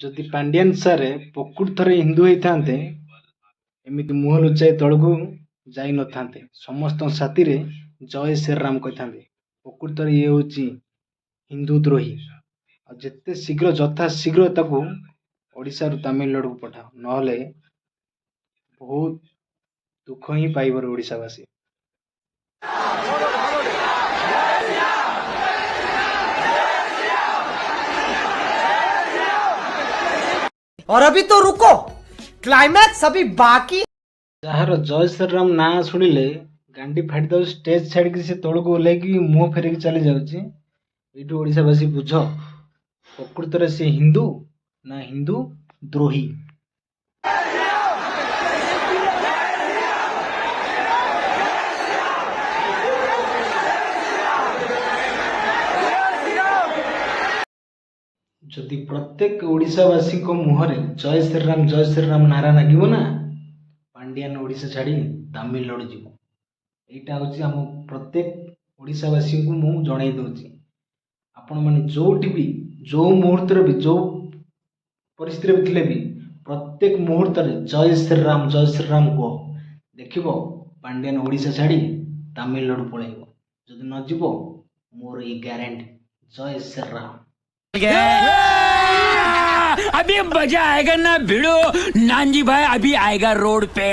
ଯଦି ପାଣ୍ଡିଆନ ସାରେ ପ୍ରକୃତରେ ହିନ୍ଦୁ ହେଇଥାନ୍ତେ, ଏମିତି ମୁହଁ ଲୁଚାଇ ତଳକୁ ଯାଇନଥାନ୍ତେ, ସମସ୍ତଙ୍କ ସାଥିରେ ଜୟ ଶ୍ରୀରାମ କହିଥାନ୍ତେ। ପ୍ରକୃତରେ ଇଏ ହେଉଛି ହିନ୍ଦୁ ଦ୍ରୋହୀ। ଆଉ ଯେତେ ଶୀଘ୍ର, ଯଥା ଶୀଘ୍ର ତାକୁ ଓଡ଼ିଶାରୁ ତାମିଲନାଡ଼ୁକୁ ପଠାଅ, ନହେଲେ ବହୁତ ଦୁଃଖ ହିଁ ପାଇବ ଓଡ଼ିଶାବାସୀ। और अभी तो रुको, क्लाइमैक्स अभी बाकी। ଯାହାର ଜୟ ଶ୍ରୀରାମ ନାଁ ଶୁଣିଲେ ଗାଣ୍ଡି ଫାଟି ଯାଉଛି, ଷ୍ଟେଜ୍ ଛାଡ଼ିକି ସେ ତଳକୁ ଓହ୍ଲେଇକି ମୁହଁ ଫେରିକି ଚାଲି ଯାଉଛି, ଏଇଠୁ ଓଡ଼ିଶାବାସୀ ବୁଝ ପ୍ରକୃତରେ ସେ ହିନ୍ଦୁ ନା ହିନ୍ଦୁ ଦ୍ରୋହୀ। ଯଦି ପ୍ରତ୍ୟେକ ଓଡ଼ିଶାବାସୀଙ୍କ ମୁହଁରେ ଜୟ ଶ୍ରୀରାମ, ଜୟ ଶ୍ରୀରାମ ନାରା ଲାଗିବ ନା, ପାଣ୍ଡିଆନ ଓଡ଼ିଶା ଛାଡ଼ି ତାମିଲନାଡ଼ୁ ଯିବ। ଏଇଟା ହେଉଛି ଆମ ପ୍ରତ୍ୟେକ ଓଡ଼ିଶାବାସୀଙ୍କୁ ମୁଁ ଜଣାଇ ଦେଉଛି। ଆପଣମାନେ ଯେଉଁଠି ବି, ଯେଉଁ ମୁହୂର୍ତ୍ତରେ ବି, ଯେଉଁ ପରିସ୍ଥିତିରେ ବି ଥିଲେ ବି, ପ୍ରତ୍ୟେକ ମୁହୂର୍ତ୍ତରେ ଜୟ ଶ୍ରୀରାମ, ଜୟ ଶ୍ରୀରାମ କୁହ। ଦେଖିବ, ପାଣ୍ଡିଆନ ଓଡ଼ିଶା ଛାଡ଼ି ତାମିଲନାଡ଼ୁ ପଳେଇବ। ଯଦି ନ ଯିବ, ମୋର ଏଇ ଗ୍ୟାରେଣ୍ଟି। ଜୟ ଶ୍ରୀରାମ। अभी मजा आएगा ना भिड़ो। नानजी भाई अभी आएगा रोड पे।